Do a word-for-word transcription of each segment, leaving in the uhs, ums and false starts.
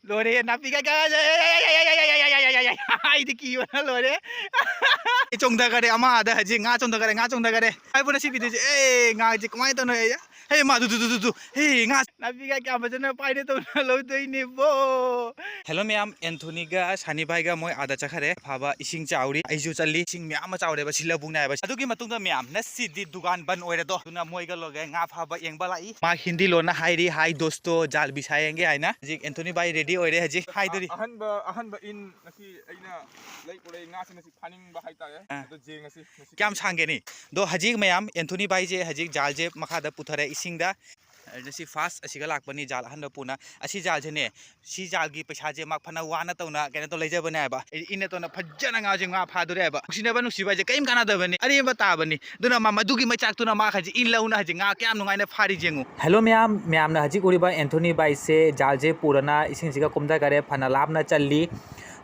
ꯂꯣꯏꯔꯦ, ꯅꯥꯄꯤ ꯀꯩꯀꯥ꯫ ꯑꯩꯗꯤ ꯀꯤꯕꯅ ꯂꯣꯏꯔꯦ꯫ ꯑꯩ ꯆꯣꯡꯊꯈꯔꯦ, ꯑꯃ ꯑꯥꯗ ꯍꯧꯖꯤꯛ ꯉꯥ ꯆꯣꯡꯊꯈꯔꯦ, ꯉꯥ ꯆꯣꯡꯊꯈꯔꯦ꯫ ꯍꯥꯏꯕꯨ ꯅꯁꯤ ꯚꯤꯗꯤꯑꯣꯁꯦ꯫ ꯑꯦ, ꯉꯥꯁꯦ ꯀꯃꯥꯏꯅ ꯇꯧꯅꯣ? ꯑꯦ, ꯍꯦ, ꯃꯥ, ꯗꯨ, ꯗꯨ, ꯗꯨ, ꯗꯨ, ꯗꯨ꯫ ꯍꯦ, ꯉꯥ, ꯅꯥꯄꯤ ꯀꯩꯀꯥ ꯐꯖꯅ ꯄꯥꯏꯔꯦ ꯇꯧꯅ ꯂꯧꯗꯣꯏꯅꯦꯕꯣ꯫ ꯍꯦꯜꯂꯣ ꯃꯌꯥꯝ, ꯑꯦꯟꯊꯣꯅꯤꯒ ꯁꯥꯅꯤ ꯚꯥꯏꯒ ꯃꯣꯏ ꯑꯥꯗ ꯆꯠꯈꯔꯦ꯫ ꯐꯥꯕ ꯏꯁꯤꯡ ꯆꯥꯎꯔꯤ, ꯑꯩꯁꯨ ꯆꯠꯂꯤ꯫ ꯏꯁꯤꯡ ꯃꯌꯥꯝ ꯑꯃ ꯆꯥꯎꯔꯦꯕ, ꯁꯤ ꯂꯧꯕꯨꯛꯅꯦ ꯍꯥꯏꯕ꯫ ꯑꯗꯨꯒꯤ ꯃꯇꯨꯡꯗ ꯃꯌꯥꯝ, ꯉꯁꯤꯗꯤ ꯗꯨꯀꯥꯟ ꯕꯟ ꯑꯣꯏꯔꯦꯗꯣ, ꯑꯗꯨꯅ ꯃꯣꯏꯒ ꯂꯣꯏꯒ ꯉꯥ ꯐꯥꯕ ꯌꯦꯡꯕ ꯂꯥꯛꯏ꯫ ꯃꯥ ꯍꯤꯟꯗꯤ ꯂꯣꯟꯅ ꯍꯥꯏꯔꯤ, "ꯍꯥꯏ ꯗꯣꯁꯇꯣ, ꯖꯥꯜ ꯕꯤꯁꯥꯌꯦꯡꯒꯦ" ꯍꯥꯏꯅ꯫ ꯍꯧꯖꯤꯛ ꯑꯦꯟꯊꯣꯅꯤ ꯚꯥꯏ ꯔꯦꯗꯤ ꯑꯣꯏꯔꯦ, ꯍꯧꯖꯤꯛ ꯍꯥꯏꯗꯣꯔꯤ꯫ ꯑꯍꯟꯕ, ꯑꯍꯟꯕ ꯏꯟ ꯉꯁꯤ ꯑꯩꯅ ꯂꯩꯔꯨꯔꯦ, ꯉꯥꯁꯤ ꯉꯁꯤ ꯐꯥꯅꯤꯡꯕ ꯍꯥꯏꯇꯥꯔꯦ꯫ ꯑꯥ꯫ ꯑꯗꯣ ꯌꯦꯡꯉꯁꯤ ꯉꯁꯤ ꯀꯌꯥꯝ ꯁꯥꯡꯒꯦꯅꯤ? ꯑꯗꯣ ꯍꯧꯖꯤꯛ ꯃꯌꯥꯝ ꯑꯦꯟꯊꯣꯅꯤ ꯚꯥꯏꯁꯦ ꯍꯧꯖꯤꯛ ꯖꯥꯜꯁꯦ ꯃꯈꯥꯗ ꯄꯨꯊꯔꯦ ꯏꯁꯤꯡꯗ꯫ ꯑꯗꯨꯅ ꯁꯤ ꯐꯥꯁ ꯑꯁꯤꯒ ꯂꯥꯛꯄꯅꯤ, ꯖꯥꯜ ꯑꯍꯟꯕ ꯄꯨꯅ꯫ ꯑꯁꯤ ꯖꯥꯜꯁꯤꯅꯦ, ꯁꯤ ꯖꯥꯜꯒꯤ ꯄꯩꯁꯥꯁꯦ ꯃꯥ ꯐꯅ ꯋꯥꯅ ꯇꯧꯅ ꯀꯩꯅꯣ ꯇꯧ ꯂꯩꯖꯕꯅꯦ ꯍꯥꯏꯕ꯫ ꯏꯟꯅ ꯇꯧꯅ ꯐꯖꯅ ꯉꯥꯁꯦ ꯉꯥ ꯐꯥꯗꯣꯔꯦ ꯍꯥꯏꯕ꯫ ꯅꯨꯡꯁꯤꯅꯕ ꯅꯨꯡꯁꯤꯕ ꯍꯥꯏꯁꯦ ꯀꯔꯤꯝ ꯀꯥꯟꯅꯗꯕꯅꯤ, ꯑꯔꯦꯝꯕ ꯇꯥꯕꯅꯤ꯫ ꯑꯗꯨꯅ ꯃꯥ ꯃꯗꯨꯒꯤ ꯃꯩꯆꯥꯛꯇꯨꯅ ꯃꯥ ꯍꯧꯖꯤꯛ ꯏꯟ ꯂꯧꯅ ꯍꯧꯖꯤꯛ ꯉꯥ ꯀꯌꯥꯝ ꯅꯨꯡꯉꯥꯏꯅ ꯐꯥꯔꯤ ꯌꯦꯡꯉꯨ꯫ ꯍꯦꯜꯂꯣ ꯃꯌꯥꯝ, ꯃꯌꯥꯝꯅ ꯍꯧꯖꯤꯛ ꯎꯔꯤꯕ ꯑꯦꯟꯊꯣꯅꯤ ꯚꯥꯏꯁꯦ ꯖꯥꯜꯁꯦ ꯄꯨꯔꯅ ꯏꯁꯤꯡꯁꯤꯒ ꯀꯨꯝꯊꯈꯔꯦ, ꯐꯅ ꯂꯥꯞꯅ ꯆꯜꯂꯤ꯫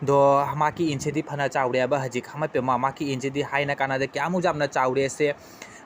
ꯑꯗꯣ ꯃꯥꯒꯤ ꯏꯟꯁꯤꯗꯤ ꯐꯅ ꯆꯥꯎꯔꯦ ꯍꯥꯏꯕ ꯍꯧꯖꯤꯛ꯫ ꯍꯃꯠꯄꯦꯃ, ꯃꯥꯒꯤ ꯏꯟꯁꯤꯗꯤ ꯍꯥꯏꯅ ꯀꯥꯟꯅꯗꯦ, ꯀꯌꯥꯃꯨꯛ ꯌꯥꯝꯅ ꯆꯥꯎꯔꯦꯁꯦ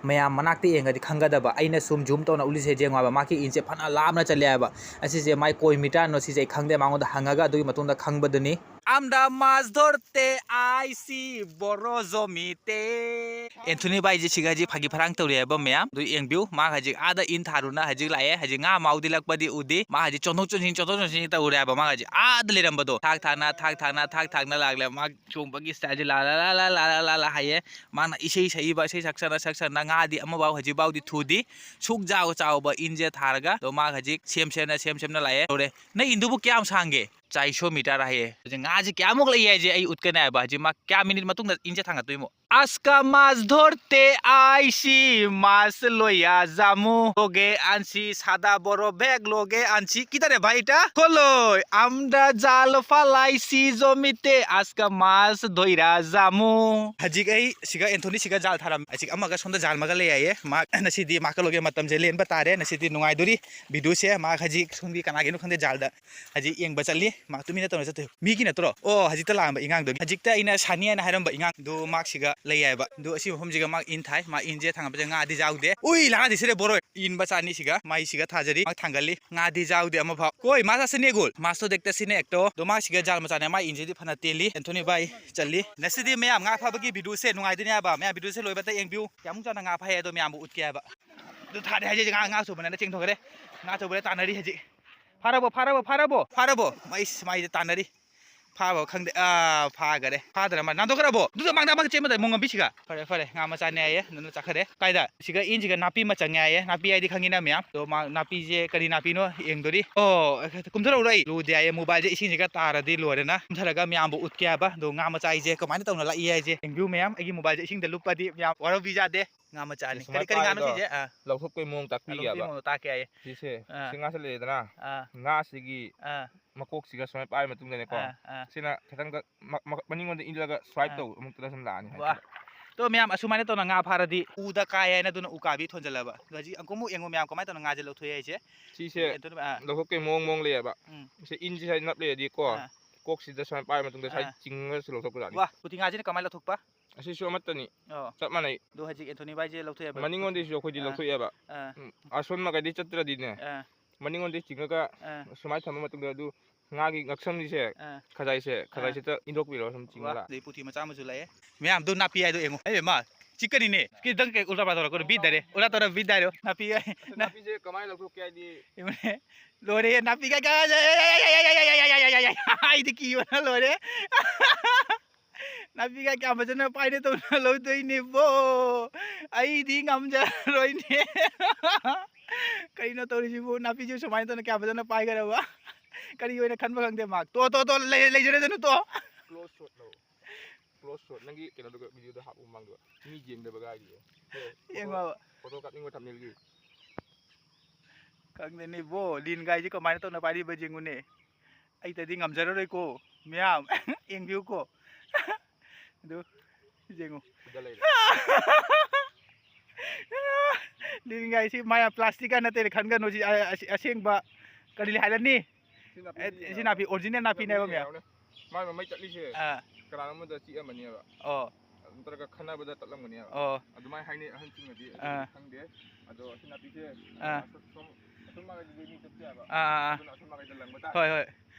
ꯃꯌꯥꯝ ꯃꯅꯥꯛꯇ ꯌꯦꯡꯉꯗꯤ ꯈꯪꯒꯗꯕ꯫ ꯑꯩꯅ ꯁꯨꯝ ꯖꯨꯝ ꯇꯧꯅ ꯎꯠꯂꯤꯁꯦ ꯌꯦꯡꯉꯣ ꯍꯥꯏꯕ, ꯃꯥꯒꯤ ꯏꯟꯁꯦ ꯐꯅ ꯂꯥꯞꯅ ꯆꯠꯂꯦ ꯍꯥꯏꯕ꯫ ꯑꯁꯤꯁꯦ ꯃꯥꯏ ꯀꯣꯏ ꯃꯤꯇꯔꯅꯣ ꯁꯤꯁꯦ ꯑꯩ ꯈꯪꯗꯦ, ꯃꯉꯣꯟꯗ ꯍꯪꯉꯒ ꯑꯗꯨꯒꯤ ꯃꯇꯨꯡꯗ ꯈꯪꯕꯗꯨꯅꯤ꯫ ꯑꯝꯗ ꯃꯥꯁ ꯙꯣꯔꯇꯦ ꯑꯥꯏꯁꯤ ꯕꯣꯔꯣ ꯖꯣꯃꯤꯇꯦ꯫ ꯑꯦꯟꯊꯣꯅꯤ ꯚꯥꯏꯁꯦ ꯁꯤꯒ ꯍꯧꯖꯤꯛ ꯐꯥꯒꯤ ꯐꯔꯥꯡ ꯇꯧꯔꯤ ꯍꯥꯏꯕ ꯃꯌꯥꯝ꯫ ꯑꯗꯨ ꯌꯦꯡꯕꯤꯌꯨ, ꯃꯥ ꯍꯧꯖꯤꯛ ꯑꯥꯗ ꯏꯟ ꯊꯥꯔꯨꯅ ꯍꯧꯖꯤꯛ ꯂꯥꯛꯑꯦ꯫ ꯍꯧꯖꯤꯛ ꯉꯥ ꯃꯥꯎꯗꯤ ꯂꯛꯄꯗꯤ ꯎꯗꯦ꯫ ꯃꯥ ꯍꯧꯖꯤꯛ ꯆꯣꯟꯊꯣꯛ ꯆꯣꯟꯁꯤꯟ, ꯆꯣꯟꯊꯣꯛ ꯆꯣꯟꯁꯤꯟ ꯇꯧꯔꯦ ꯍꯥꯏꯕ꯫ ꯃꯥ ꯍꯧꯖꯤꯛ ꯑꯥꯗ ꯂꯩꯔꯝꯕꯗꯣ ꯊꯥꯛ ꯊꯥꯛꯅ, ꯊꯥꯛ ꯊꯥꯛꯅ, ꯊꯥꯛ ꯊꯥꯛꯅ ꯂꯥꯛꯂꯦ꯫ ꯃꯥ ꯆꯣꯡꯕꯒꯤ ꯁ꯭ꯇꯥꯏꯜꯁꯦ ꯂꯥ ꯂꯥ ꯂꯥ ꯂꯥ ꯂꯥ ꯂꯥ ꯂꯥ ꯂꯥ ꯍꯥꯏꯌꯦ꯫ ꯃꯥꯅ ꯏꯁꯩ ꯁꯛꯏꯕ, ꯏꯁꯩ ꯁꯛꯁꯅ ꯁꯛꯁꯅ ꯉꯥꯗꯤ ꯑꯃꯐꯥꯎ ꯍꯧꯖꯤꯛꯐꯥꯎꯗꯤ ꯊꯨꯗꯤ꯫ ꯁꯨꯛ ꯆꯥꯎ ꯆꯥꯎꯕ ꯏꯟꯁꯦ ꯊꯥꯔꯒ ꯑꯗꯣ ꯃꯥ ꯍꯧꯖꯤꯛ ꯁꯦꯝ ꯁꯦꯝꯅ, ꯁꯦꯝ ꯁꯦꯝꯅ ꯂꯥꯛꯑꯦ꯫ ꯇꯧꯔꯦ꯫ ꯅꯪ ꯏꯟꯗꯨꯕꯨ ꯀꯌꯥꯝ ꯁꯥꯡꯒꯦ? ꯆꯥꯏꯁꯣ ꯃꯤꯇꯔ ꯍꯥꯏꯌꯦ꯫ ꯍꯧꯖꯤꯛ ꯉꯥꯁꯦ ꯀꯌꯥꯃꯨꯛ ꯂꯩ ꯍꯥꯏꯁꯦ ꯑꯩ ꯎꯠꯀꯅꯤ ꯍꯥꯏꯕ꯫ ꯍꯧꯖꯤꯛ ꯃꯥ ꯀꯌꯥ ꯃꯤꯅꯤꯠ ꯃꯇꯨꯡꯗ ꯏꯟꯁꯦ ꯊꯥꯡꯒꯠꯇꯣꯏꯃꯣ? Aska mas dhorte aisi, mas loya jamu. Loge ansi sada boro bag loge ansi. Kitare bhai eta? Koloi, amra jal phalaisi jomite, aska mas dhoira jamu. ꯍꯧꯖꯤꯛ ꯑꯩ ꯁꯤꯒ ꯑꯦꯟꯊꯣꯅꯤ ꯁꯤꯒ ꯖꯥꯜ ꯊꯥꯔꯝꯃꯦ꯫ ꯍꯧꯖꯤꯛ ꯑꯃꯒ ꯁꯣꯝꯗ ꯖꯥꯜ ꯑꯃꯒ ꯂꯩ ꯍꯥꯏꯌꯦ꯫ ꯃꯥ ꯉꯁꯤꯗꯤ ꯃꯥ ꯀꯂꯣꯒꯦ ꯃꯇꯝꯁꯦ ꯂꯦꯟꯕ ꯇꯥꯔꯦ꯫ ꯉꯁꯤꯗꯤ ꯅꯨꯡꯉꯥꯏꯗꯣꯔꯤ꯫ ꯚꯤꯗꯤꯑꯣꯁꯦ ꯃꯥ ꯍꯧꯖꯤꯛ ꯁꯣꯝꯒꯤ ꯀꯅꯥꯒꯤꯅꯣ ꯈꯪꯗꯦ ꯖꯥꯜꯗ ꯍꯧꯖꯤꯛ ꯌꯦꯡꯕ ꯆꯠꯂꯤ꯫ ꯃꯥ ꯇꯨꯃꯤꯟꯅ ꯇꯧꯅ ꯆꯠꯇꯣꯏ꯫ ꯃꯤꯒꯤ ꯅꯠꯇ꯭ꯔꯣ? ꯑꯣ, ꯍꯧꯖꯤꯛꯇ ꯂꯥꯛꯑꯝꯕ ꯏꯉꯥꯡꯗꯨꯒꯤ꯫ ꯍꯧꯖꯤꯛꯇ ꯑꯩꯅ ꯁꯥꯅꯤ ꯍꯥꯏꯅ ꯍꯥꯏꯔꯝꯕ ꯏꯉꯥꯡꯗꯨ ꯃꯥꯛꯁꯤꯒ ꯂꯩ ꯍꯥꯏꯕ꯫ ꯑꯗꯨ ꯑꯁꯤ ꯃꯐꯝꯁꯤꯒ ꯃꯥ ꯏꯟ ꯊꯥꯏ꯫ ꯃꯥ ꯏꯟꯁꯦ ꯊꯥꯡꯒꯠꯄꯁꯦ ꯉꯥꯗꯤ ꯌꯥꯎꯗꯦ꯫ ꯎꯏ, ꯂꯥꯗꯤ ꯁꯤꯔꯦ ꯕꯣꯔꯣꯏ꯫ ꯏꯟ ꯃꯆꯥ ꯑꯅꯤꯁꯤꯒ ꯃꯥꯏꯁꯤꯒ ꯊꯥꯖꯔꯤ꯫ ꯃꯥ ꯊꯥꯡꯒꯠꯂꯤ꯫ ꯉꯥꯗꯤ ꯌꯥꯎꯗꯦ ꯑꯃꯐꯥꯎ꯫ ꯀꯣꯏ ꯃꯥ ꯆꯥꯁꯤꯅꯦ ꯒꯣꯜ꯫ ꯃꯥꯁꯇꯣ ꯗꯦꯛꯇ ꯁꯤꯅꯦ ꯑꯦꯛꯇꯣ꯫ ꯑꯗꯣ ꯃꯥꯁꯤꯒ ꯖꯥꯜ ꯃꯆꯥꯅꯦ꯫ ꯃꯥ ꯏꯟꯁꯤꯗꯤ ꯐꯅ ꯇꯦꯜꯂꯤ꯫ ꯑꯦꯟꯊꯣꯅꯤ ꯚꯥꯏ ꯆꯜꯂꯤ꯫ ꯉꯁꯤꯗꯤ ꯃꯌꯥꯝ ꯉꯥ ꯐꯥꯕꯒꯤ ꯚꯤꯗꯤꯑꯣꯁꯦ ꯅꯨꯡꯉꯥꯏꯗꯣꯏꯅꯦ ꯍꯥꯏꯕ꯫ ꯃꯌꯥꯝ ꯚꯤꯗꯤꯑꯣꯁꯦ ꯂꯣꯏꯕꯇ ꯌꯦꯡꯕꯤꯌꯨ꯫ ꯀꯌꯥꯃꯨꯛ ꯆꯥꯎꯅ ꯉꯥ ꯐꯥꯏ ꯑꯗꯣ ꯃꯌꯥꯝꯕꯨ ꯎꯠꯀꯦ ꯍꯥꯏꯕ꯫ ꯑꯗꯨ ꯊꯥꯗꯦ ꯍꯥꯏꯁꯦ ꯉꯥ, ꯉꯥ ꯑꯆꯧꯕꯅ ꯆꯦꯟꯊꯣꯛꯈ꯭ꯔꯦ꯫ ꯉꯥ ꯑꯆꯧꯕꯅ ꯇꯥꯟꯅꯔꯤ ꯍꯧꯖꯤꯛ꯫ ꯐꯥꯔꯕꯣ, ꯐꯥꯔꯕꯣ, ꯐꯥꯔꯕꯣ? ꯐꯥꯔꯕꯣ? ꯃꯩꯁ, ꯃꯥꯏꯁꯦ ꯇꯥꯟꯅꯔꯤ꯫ ꯐꯥꯕ ꯈꯪꯗꯦ꯫ ꯑꯥ, ꯐꯥꯈꯔꯦ꯫ ꯐꯥꯗ꯭ꯔ ꯃꯥ ꯅꯥꯟꯊꯣꯛꯈ꯭ꯔꯕꯣ? ꯑꯗꯨꯗ ꯃꯥꯡꯗ ꯑꯃꯒ ꯆꯦꯟꯕꯗ ꯃꯣꯡꯉꯝꯕꯤꯁꯤꯒ꯫ ꯐꯔꯦ, ꯐꯔꯦ꯫ ꯉꯥ ꯃꯆꯥꯅꯦ ꯍꯥꯏꯌꯦ꯫ ꯑꯗꯨꯅ ꯆꯠꯈꯔꯦ꯫ ꯀꯥꯏꯗ? ꯁꯤꯒ ꯏꯟꯁꯤꯒ ꯅꯥꯄꯤ ꯑꯃ ꯆꯪꯉꯦ ꯍꯥꯏꯌꯦ꯫ ꯅꯥꯄꯤ ꯍꯥꯏꯗꯤ ꯈꯪꯉꯤꯅ ꯃꯌꯥꯝ꯫ ꯑꯗꯣ ꯃꯥ ꯅꯥꯄꯤꯁꯦ ꯀꯔꯤ ꯅꯥꯄꯤꯅꯣ ꯌꯦꯡꯗꯣꯔꯤ꯫ ꯑꯣ, ꯀꯨꯝꯊꯔꯛꯎꯔꯣ ꯑꯩ꯫ ꯂꯨꯗꯦ ꯍꯥꯏꯌꯦ꯫ ꯃꯣꯕꯥꯏꯜꯁꯦ ꯏꯁꯤꯡꯁꯤꯒ ꯇꯥꯔꯗꯤ ꯂꯣꯏꯔꯦꯅ꯫ ꯀꯨꯝꯊꯔꯒ ꯃꯌꯥꯝꯕꯨ ꯎꯠꯀꯦ ꯍꯥꯏꯕ꯫ ꯑꯗꯣ ꯉꯥ ꯃꯆꯥ ꯑꯩꯁꯦ ꯀꯃꯥꯏꯅ ꯇꯧꯅ ꯂꯥꯛꯏ ꯍꯥꯏꯁꯦ ꯌꯦꯡꯕꯤꯌꯨ ꯃꯌꯥꯝ꯫ ꯑꯩꯒꯤ ꯃꯣꯕꯥꯏꯜꯁꯦ ꯏꯁꯤꯡꯗ ꯂꯨꯞꯄꯗꯤ ꯃꯌꯥꯝ ꯋꯥꯔꯧꯕꯤꯖꯥꯗꯦ꯫ ꯉꯥ ꯃꯆꯥꯅꯤ꯫ ꯁꯨꯃꯥꯏꯅ ꯀꯔꯤ, ꯀꯔꯤ ꯉꯥꯅꯣ ꯄꯥꯏꯔꯤꯗꯣ ꯁꯤꯁꯦ? ꯑꯥ꯫ ꯂꯧꯊꯣꯛꯄꯩ ꯃꯑꯣꯡ ꯇꯥꯛꯄꯤꯒꯦꯕ꯫ ꯂꯧꯊꯣꯛꯄꯩ ꯃꯑꯣꯡꯗꯣ ꯇꯥꯛꯀꯦ ꯍꯥꯏꯌꯦ꯫ ꯁꯤꯁꯦ, ꯑꯥ꯫ ꯁꯤ ꯉꯥꯁꯦ ꯂꯩꯔꯦꯗꯅ, ꯑꯥ꯫ ꯉꯥꯁꯤꯒꯤ ꯑꯥ꯫ ꯃꯀꯣꯛꯁꯤꯒ ꯁꯨꯃꯥꯏꯅ ꯄꯥꯏꯔ ꯃꯇꯨꯡꯗꯅꯦꯀꯣ, ꯑꯥ, ꯑꯥ꯫ ꯁꯤꯅ ꯈꯤꯇꯪꯒ ꯃ-, ꯃ-, ꯃꯅꯤꯡꯂꯣꯝꯗ ꯏꯜꯂꯒ ꯁ꯭ꯋꯥꯏꯞ ꯑꯥ꯫ ꯇꯧ, ꯑꯃꯨꯛꯇꯗ ꯁꯨꯝ ꯂꯥꯛꯑꯅꯤ ꯋꯥ꯫ ꯍꯥꯏꯇꯥꯔꯦ꯫ ꯇꯣ ꯃꯌꯥꯝ, ꯑꯁꯨꯃꯥꯏꯅ ꯇꯧꯅ ꯉꯥ ꯐꯥꯔꯗꯤ ꯎꯗ ꯀꯥꯏ ꯍꯥꯏꯅ ꯑꯗꯨꯅ ꯎꯀꯥꯕꯤ ꯊꯣꯟꯖꯜꯂꯕ꯫ ꯑꯗꯣ ꯍꯧꯖꯤꯛ ꯑꯃꯨꯛ ꯌꯦꯡꯉꯨ ꯃꯌꯥꯝ ꯀꯃꯥꯏꯅ ꯇꯧꯅ ꯉꯥꯁꯦ ꯂꯧꯊꯣꯛꯑꯦ ꯍꯥꯏꯁꯦ꯫ ꯁꯤꯁꯦ ꯑꯗꯨꯅ, ꯑꯥ꯫ ꯂꯧꯊꯣꯛꯄꯩ ꯃꯑꯣꯡ, ꯃꯑꯣꯡ ꯂꯩꯌꯦꯕ꯫ ꯎꯝ꯫ ꯁꯤ ꯏꯟꯁꯤ ꯁ꯭ꯋꯥꯏ ꯅꯞ ꯂꯩꯔꯗꯤꯀꯣ, ꯑꯥ꯫ ꯀꯣꯛꯁꯤꯗ ꯁꯨꯃꯥꯏꯅ ꯄꯥꯏꯔ ꯃꯇꯨꯡꯗ ꯁ꯭ꯋꯥꯏ ꯑꯥ꯫ ꯆꯤꯡꯉꯒꯁꯨ ꯂꯧꯊꯣꯛꯄ ꯌꯥꯅꯤ꯫ ꯋꯥ, ꯄꯨꯊꯤ ꯉꯥꯁꯤꯅ ꯀꯃꯥꯏꯅ ꯂꯧꯊꯣꯛꯄ? ꯑꯁꯤꯁꯨ ꯑꯃꯠꯇꯅꯤ꯫ ꯑꯣ꯫ ꯆꯞ ꯃꯥꯟꯅꯩ꯫ ꯑꯗꯣ ꯍꯧꯖꯤꯛ ꯑꯦꯟꯊꯣꯅꯤ ꯚꯥꯏꯁꯦ ꯂꯧꯊꯣꯛꯑꯦꯕ꯫ ꯃꯅꯤꯡꯉꯣꯟꯗꯩꯁꯨ ꯑꯩꯈꯣꯏꯗꯤ ꯑꯥ꯫ ꯂꯧꯊꯣꯛꯑꯦꯕ꯫ ꯑꯥ꯫ ꯎꯝ꯫ ꯑꯁꯣꯟ ꯃꯥꯏꯀꯩꯗꯩ ꯆꯠꯇ꯭ꯔꯗꯤꯅꯦ, ꯑꯥ꯫ ꯃꯅꯤꯡꯉꯣꯟꯗꯩ ꯆꯤꯡꯉꯒ ꯑꯥ꯫ ꯁꯨꯃꯥꯏꯅ ꯊꯝꯕ ꯃꯇꯨꯡꯗ ꯑꯗꯨ ꯉꯥꯒꯤ ꯉꯛꯁꯝꯁꯤꯁꯦ ꯑꯥ꯫ ꯈꯖꯥꯏꯁꯦ, ꯑꯥ꯫ ꯈꯖꯥꯏꯁꯤꯗ ꯏꯟꯊꯣꯛꯄꯤꯔꯣ ꯁꯨꯝ ꯆꯤꯡꯉ ꯋꯥ, ꯂꯥꯛ꯫ ꯑꯗꯩ ꯄꯨꯊꯤ ꯃꯆꯥ ꯑꯃꯁꯨ ꯂꯩꯌꯦ꯫ ꯃꯌꯥꯝꯗꯣ ꯅꯥꯄꯤ ꯍꯥꯏꯗꯣ ꯌꯦꯡꯉꯣ꯫ ꯑꯩ ꯕꯦꯝꯃ, ꯆꯤꯛꯀꯅꯤꯅꯦ꯫ ꯈꯤꯇꯪ ꯀꯩ ꯎꯜꯇꯥ ꯄꯥꯜꯇꯥ ꯇꯧꯔꯛꯀꯅꯨ, ꯕꯤꯠ ꯗꯥꯏꯔꯦ꯫ ꯎꯜꯇꯥ ꯇꯧꯔ ꯕꯤꯠ ꯗꯥꯏꯔꯦ꯫ ꯅꯥꯄꯤ ꯍꯥꯏ-, ꯑꯁ, ꯅꯥꯄꯤꯁꯦ ꯀꯃꯥꯏꯅ ꯂꯧꯊꯣꯛꯀꯦ ꯍꯥꯏꯗꯤ ꯌꯦꯡꯉꯨꯅꯦ꯫ ꯂꯣꯏꯔꯦ, ꯅꯥꯄꯤ ꯀꯥꯏ-, ꯀꯥꯏ-, ꯑꯩꯗꯤ ꯀꯤꯕꯅ ꯂꯣꯏꯔꯦ꯫ ꯅꯥꯄꯤꯒ ꯀꯌꯥꯝ ꯐꯖꯅ ꯄꯥꯏꯅ ꯇꯧꯅ ꯂꯧꯗꯣꯏꯅꯦꯕꯣ? ꯑꯩꯗꯤ ꯉꯝꯖꯔꯣꯏꯅꯦ꯫ ꯀꯩꯅꯣ ꯇꯧꯔꯤꯁꯤꯕꯨ? ꯅꯥꯄꯤꯁꯤꯕꯨ ꯁꯨꯃꯥꯏꯅ ꯇꯧꯅ ꯀꯌꯥꯝ ꯐꯖꯅ ꯄꯥꯏꯈ꯭ꯔꯕ? ꯀꯔꯤ ꯑꯣꯏꯅ ꯈꯟꯕ ꯈꯪꯗꯦ ꯃꯥ꯫ ꯇꯣ, ꯇꯣ, ꯇꯣ, ꯂꯩ-, ꯂꯩꯖꯔꯦꯗꯅ ꯇꯣ꯫ Close shot ꯂꯧ꯫ Close shot꯫ ꯅꯪꯒꯤ ꯀꯩꯅꯣꯗꯨꯒ, video ꯗꯣ ꯍꯥꯞꯄꯨ ꯃꯃꯥꯡꯗꯣ꯫ ꯃꯤ ꯌꯦꯡꯗꯕꯒ ꯍꯥꯏꯔꯤꯌꯦ꯫ ꯌꯦꯡꯉꯣꯕ꯫ Photo ꯀꯥꯞꯅꯤꯡꯕ thumbnail ꯒꯤ꯫ ꯈꯪꯗꯦꯅꯦ ꯏꯕꯣ, ꯂꯤꯟ ꯒꯥꯏꯁꯦ ꯀꯃꯥꯏꯅ ꯇꯧꯅ ꯄꯥꯏꯔꯤꯕ ꯌꯦꯡꯉꯨꯅꯦ꯫ ꯑꯩꯇꯗꯤ ꯉꯝꯖꯔꯔꯣꯏꯀꯣ, ꯃꯌꯥꯝ꯫ ꯌꯦꯡꯕꯤꯌꯨꯀꯣ꯫ ꯑꯗꯨ ꯌꯦꯡꯉꯨ꯫ ꯁꯤꯗ ꯂꯩꯔꯦ꯫ ꯂꯤꯟ ꯒꯥꯏꯁꯤ ꯃꯥ plastic ꯀ ꯅꯠꯇꯦꯅ ꯈꯟꯒꯅꯨ, ꯁꯤ ꯑ-, ꯑꯁꯤ ꯑꯁꯦꯡꯕ ꯀꯔꯤ ꯍꯥꯏꯔꯅꯤ? ꯁꯤ ꯅꯥꯄꯤ ꯑꯦ, ꯁꯤ ꯅꯥꯄꯤ, original ꯅꯥꯄꯤꯅꯦꯕ, ꯃꯌꯥꯝ꯫ ꯃꯥꯏ ꯃꯃꯩ ꯆꯠꯂꯤꯁꯦ ꯑꯥ꯫ ꯀꯅꯥꯅꯣꯝꯗ ꯆꯤꯛꯑꯝꯃꯅꯦꯕ꯫ ꯑꯣ꯫ ꯅꯠꯇ꯭ꯔꯒ ꯈꯟꯅꯕꯗ ꯇꯠꯂꯝꯒꯅꯦꯕ꯫ ꯑꯣ꯫ ꯑꯗꯨꯃꯥꯏꯅ ꯍꯥꯏꯅꯩ ꯑꯍꯟꯁꯤꯡꯅꯗꯤ, ꯑꯗꯨꯗꯤ ꯑꯥ꯫ ꯈꯪꯗꯦ꯫ ꯑꯗꯣ ꯑꯁꯤ ꯅꯥꯄꯤꯁꯦ, ꯑꯥ꯫ ꯑꯁꯣꯝ, ꯑꯁꯣꯝ ꯃꯥꯏꯗꯗꯤ ꯃꯤ ꯆꯠꯇꯦ ꯍꯥꯏꯕ꯫ ꯑꯥ, ꯑꯥ, ꯑꯥ꯫ ꯑꯗꯨꯅ ꯑꯁꯣꯝ ꯃꯥꯏꯗ ꯂꯪꯕ ꯇꯥꯔꯦ꯫ ꯍꯣꯏ, ꯍꯣꯏ꯫